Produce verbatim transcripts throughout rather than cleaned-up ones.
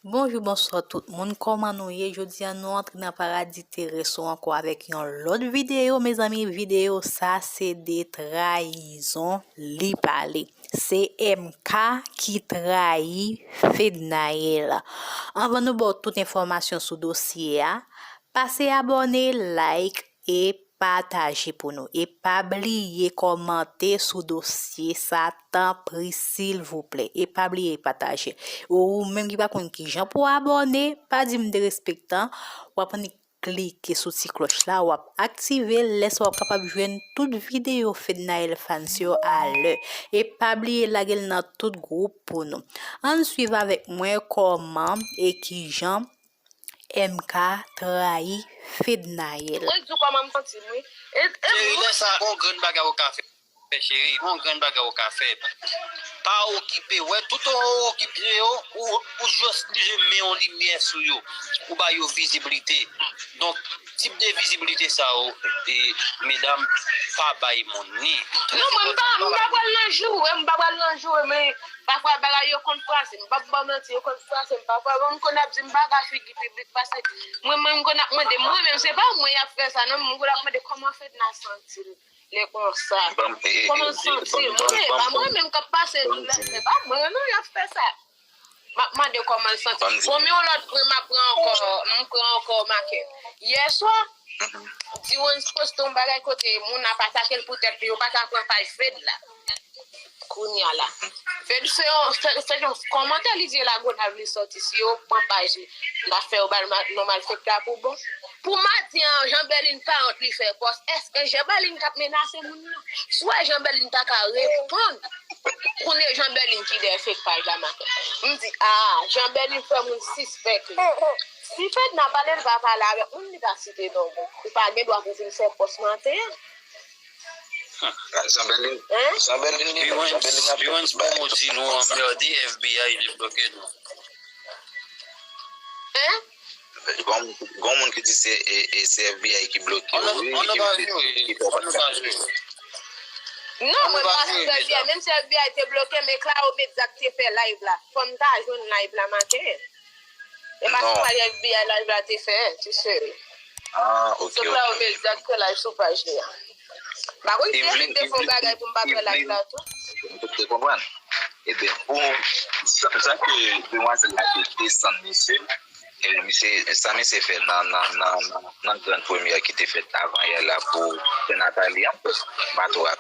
Bonjou, bonswa tout moun, kòman nou ye? Jodi a nou antre nan paradi terès ou ankò avèk yon lòt videyo, mezanmi, videyo sa se de trayizon li pale. Se M K ki trayi Fednaelle. Anvan nou ba w tout enfòmasyon sou dosye a, pase abòne, like e pataje pou nou. E pa bliye kòmante sou dosye sa, tanpri, silvouplè. E pa bliye pataje. Ou menm ki pa konn kijan pou abòne, pa di m derespektan, w ap annik klike sou ti klòch la, w ap aktive l, lè sa w ap kapab jwenn tout videyo Fednaelle Fans yo alè. E pa bliye lage l nan tout gwoup pou nou. Ann swiv avèk mwen kòman e kijan M K trayi Fednaelle. Mwen di w kòman m santi m, wi. E, e, cheri, lè sa, gon grenn bagay ou ka fè, cheri, gon grenn bagay ou ka fè. Pa okipe, wè, tout ou okipe yo, ou, ou jis oblije men yon limyè sou yo, ou ba yo vizibilite. Donk, tip de vizibilite sa yo, e, medam, pa bay moun ni. Non, mwen m pa, m pa pral nan joure, m pa pral nan joure, men pafwa bagay yo konn frase m, m p ap ba w manti, yo konn frase m pafwa, bon, m konn ap di m pa ka figi piblik, paske mwen menm m konn ap mande, mwen menm se pa mwen y ap fè sa, non, m konn ap mande kòman Fedna santi l lè konsa. Kòman l santi l? Mwen, e pa mwen menm k ap pase doulè, se pa mwen, non, y ap fè sa. M ap mande kòman l santi. Bon, men yon lòt pwen m ap pran ankò, m pran ankò Maken. Yè swa, Diwens poste yon bagay kote moun ap atake l pou tèt li, yo pa ka pran paj Fed la. Kounye a la. Fed se yon, se, se yon kòmantè li di Lagonav li sòti, si yo pran paj li, l ap fè yo ba l ma-, non malfektè pou bon. Pou maten an, Jean Berlin parent li fè pòs, èske Jean Berlin k ap menase moun nan? Si w wè Jean Berlin pa ka reponn, konnen Jean Berlin ki dèyè fake paj la maten. M di, ah, Jean Berlin fè moun sispèk li. Si Fedna pale, l pa pale avèk moun, li pa site non moun. Ou pa gen dwa pou vin fè pòs maten an. Ah, Jean Berlin, Jean Berlin li menm, Jean Berlin ap fè tout bagay. Pi wens pou moti nou anmède F B I li bloke nou. Hein? Gon, gon moun ki di se, e, e, se F B I ki bloke yo, wi, ki, ki fè w pa t ka. Non, mwen pa sou F B I, menm si F B I te bloke m, e Claro Media k te fè live la. Fò m ta jwenn live la maten. E pa se pale F B I live la te fè, ti cheri. Ah, ok, ok. Se Claro Media k fè live sou paj li a. M pa konn si Evelyn te fè yon bagay pou m pa fè live la tou. M te konprann. Ebyen, pou sa, sa ke demwazèl la te desann misye, e misye, sa misye fè nan, nan, nan, nan, nan Grand Première ki te fèt avan yè la pou Saint Nathalie an, bato a.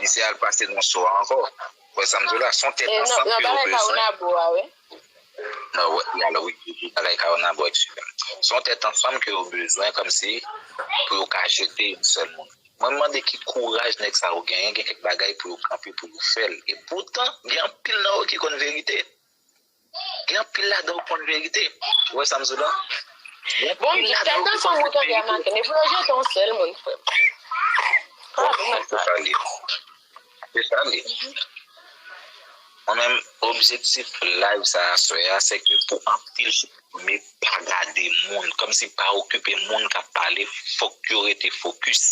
Misye al pase nan show a ankò. Ou wè sa m di w la, se yon tèt ansanm ke yo bezwen. Non, wè, alò, wi, wi, wi, bagay Kaonabo, ekskize m. Se yon tèt ansanm ke yo bezwen, kòmsi, pou yo ka jete yon sèl moun. Mwen mande ki kouraj nèg sa yo genyen, gen kèk bagay pou yo kanpe pou yo fè l. E poutan, gen anpil nan yo ki konn verite. Gen anpil ladan yo konn verite. Ou wè sa m di w la? Bon, m di, tèt ansanm ou tande a Maken, e pou yo jete yon sèl moun, frè m. Bon, se sa li. Se sa li. Mwen menm, objektif live sa aswè a, se ke pou anpil moun pa gade moun, kòmsi pa okipe moun k ap pale, fòk yo rete fokis.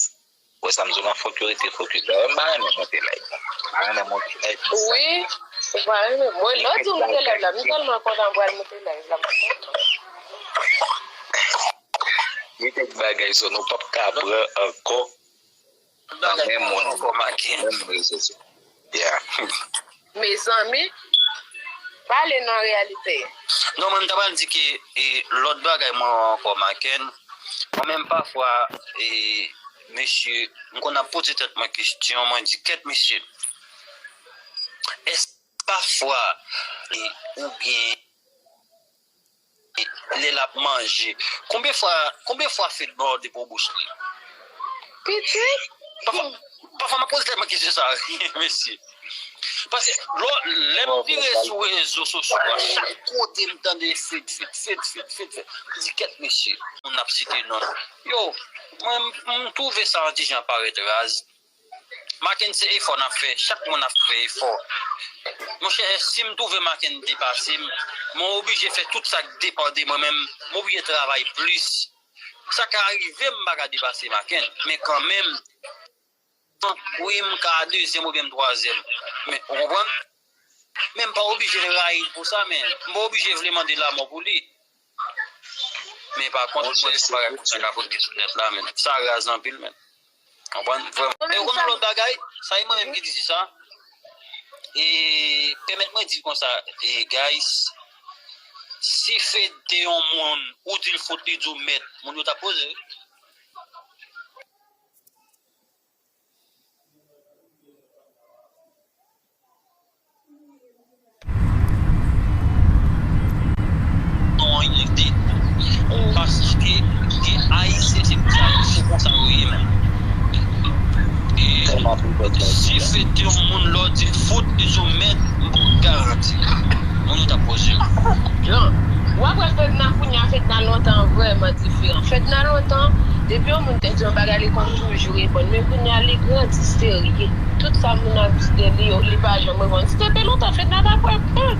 Ou wè sa m di w lan, fòk yo rete fokis. Dayè, m pa renmen monte live la. M pa renmen monte live. Wi, ou pa renmen. Mwen, lè w di w monte live la, m tèlman kontan m pral monte live la, m kontan. Gen kèk bagay sa nou p ap ka pran ankò. Nan men moun, nan men moun rezo sosyo. Yeah. Mezanmi, pale nan reyalite. Non, mwen, m ta pral di ke, e, lòt bagay mwen ankò, Maken. Mwen menm, pafwa, e, mesye, m konn ap poze tèt mwen kesyon, mwen di, kèt mesye, èske pafwa, e, oubyen lè l ap manje. Konbyen fwa, konbyen fwa Fed mòde pou bouch li? Pitit. Pafwa, pafwa m ap poze tèt mwen kesyon sa, mesye. Paske lò, lè m vire sou rezo sosyo a, chak kote m tande Fed, Fed, Fed, Fed, Fed, Fed. M di, kèt mesye, moun ap site non l. Yo, mwen, m, m twouve sa yon ti jan parèt raz. Maken, se efò n ap fè. Chak moun ap fè efò. Monchè, si m twouve Maken depase m, mwen oblije fè tout sa k depann de mwen, men m oblije travay plis. Sa ka rive m pa ka depase Maken, men kanmenm, wi, m ka dezyèm oubyen m twazyèm. Men, ou konprann? Men m pa oblije rayi l pou sa, men m pa oblije vle mande lanmò pou li. Men pa kont, mwen se yon bagay konsa k ap rete sou nèt la, men sa raz anpil, men. Konprann? Vrèman. E ou konnen lòt bagay? Sa e mwen menm ki di sa. E pèmèt mwen di l konsa, e guys, si Fed te yon moun, ou di l fout, li di w mèt, moun yo t ap poze wi. Non, li te. Paske gen Ayisyen, se konsa, se konsa yo ye menm. E si Fed te yon moun lè w di l fout, li di w mèt, m pou garanti. Moun yo t ap poze yo. Jan, w ap wè Fedna kounye a, Fedna lontan vrèman diferan. Fedna lontan, depi yon moun te di yon bagay, li konn toujou reponn. Men kounye a, li grandi serye. Tout sa moun ap di de li yo, li pa janm reponn. Si te te lontan, Fedna t ap reponn.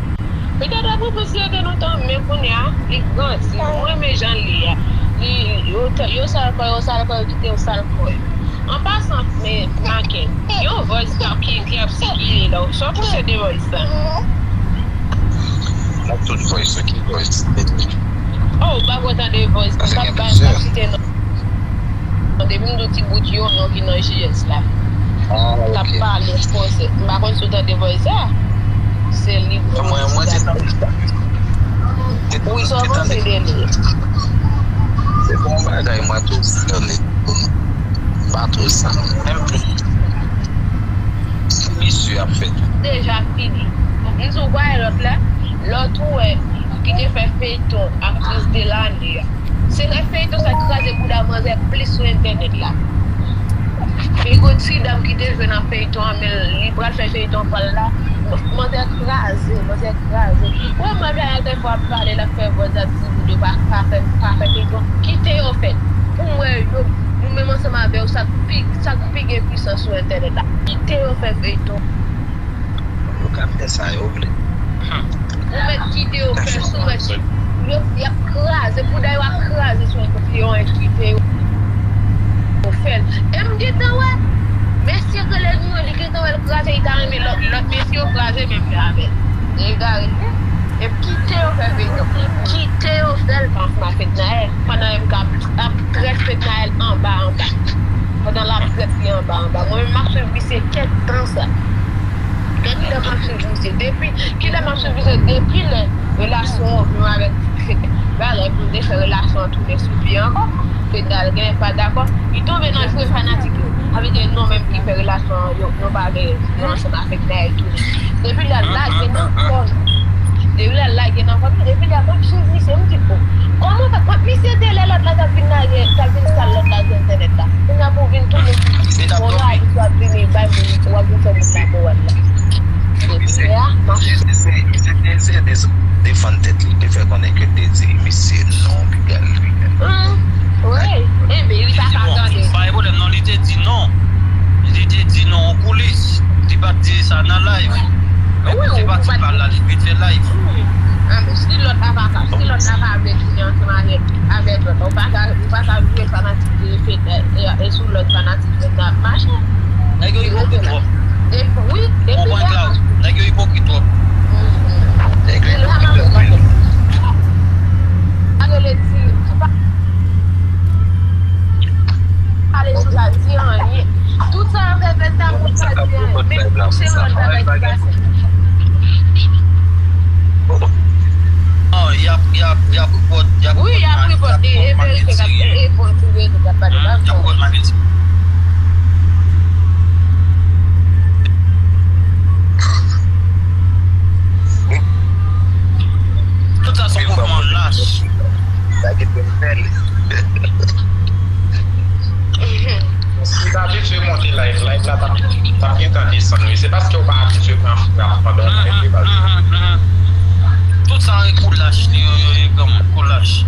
Fedna t ap reponn si te te lontan, men kounye a, li grandi. Mwen renmen jan l ye a. Li, yo, yo sal kò yo, sal kò yo, kite yo sal kò yo. An pasan, men, Maken, yon voice ki, ki ap sikile la, sa w panse de voice sa? Nan tout voice, ki voice? Oh, ou pa konn tande voice, m p ap bay, m p ap site non. Depi m di w ti bout yon non ki nan J S la. K ap pale fransè. M pa konn si w tande voice sa. Se li. Mwen, mwen te tande. Wi, sa w panse de li? Se bon bagay, mwen tou, m pa tou sa menm. Misye ap fè. Deja fini. M di w pa wè lòt la. Lòt ou wè ki te fè feyton aktris de lane a. Se lè feyton sa kraze bouda manzè plis sou entènèt la. Ego ti dam ki te jwe nan feyton an, men li pral fè feyton pa l la. Manzè kraze, manzè kraze. Ou wè manzè a dèfwa ap pale, l ap fè vòz, l ap di moun yo pa, pa fè, pa fè feyton. Kite yo fè l. Pou m wè yo, nou menm ansanm avè yo, sa k pi, sa k pi gen pwisans sou entènèt la. Kite yo fè feyton. Yo ka fè sa yo vle. Ou mèt kite yo fè sou mèt yo, y ap kraze, bouda yo ap kraze sou entènèt, yo kite yo fè l. E m gentan wè, mesye k rele nou an, li gentan wè l kraze, li ta renmen lòt, lòt mesye yo kraze menm jan avè l. Egare l ye. E kite yo fè feyton. Kite yo fè l ansanm ak Fednaelle. Pandan M K ap, ap trèt Fednaelle anba, anba. Pandan l ap trèt li anba, anba. Mwen menm, m ap swiv misye kèk tan sa. Kèk tan m ap swiv misye. Depi, kilè m ap swiv misye? Depi lè relasyon an vin avèk Fednaelle. Bagay pou l te fè relasyon an tounen sou pye ankò. Fednaelle genlè pa dakò. Li tonbe nan jwe fanatik yo. Sa vle di nou menm ki fè relasyon an, yo, nou pa vle nou ansanm avèk Fednaelle tounen. Depi lè l lage nan kò nou. Depi lè l lage nan kò nou, depi lè m ap swiv misye, m di, "Oh, kòman w fè?" Misye te lè lòt la t ap vin lage, t ap vin sal lòt la sou entènèt la. Kounye a pou w vin tounen pou w rayi, w ap vini bay moun, w ap vin fè moun la moral la. Depi lè a, m ap swiv. Misye te eseye defann tèt li, te fè konnen ke l te di misye non, piga l. Wi, enben, li pa ka tande. Pa gen pwoblèm non, li te di non. Li te di non an koulis. Li pa t di sa nan live. Wi, li te pati pale la, li vin fè live. Wi. Anben, si lòt la pa ka, si lòt la pa vle tounen ansanm avèk, avèk lòt la, ou pa ka, ou pa ka jwe fanatik de Fednaelle, e, e sou lòt fanatik Fednaelle ap mache. Nèg yo ipokrit twòp. Depi, wi, depi lè. Nèg yo ipokrit twòp. Nèg yo ipokrit anpil. Sa rele di, pa pale sou sa, di anyen. Tout sa yo fè Fedna, moun pa di anyen. Men se yon lòt bagay ki pase. Oh, y ap, y ap, y ap report, y ap report. Wi, y ap report, e, e verifye k ap, e, e bon, sou rezo k ap pale, pa fò. Y ap report Makendy. Tout sa se yon mouvman lach. Sa ki te fè l. Si w t abitye monte live, live la t ap, t ap gentan desann, wi. Se paske w pa abitye pran frap pandan w live, wi, baz. Tout sa e kou lach li yo, yo, yo, granmoun, kou lach.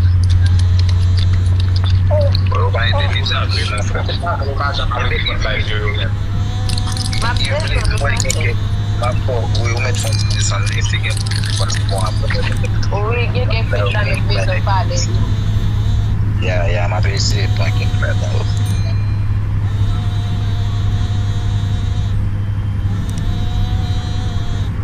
Yo pa entèlijan vre, mon frè. Yo pa janm abitye live yo, yo menm. M ap desann, m ap desann. M ap fè, wi, ou mèt fè yon ti desann, li, si gen moun ki panse bon apre. Wi, gen kèk moun la mèt bezwen pale. Ya, ya, m ap eseye pran kèk ladan yo.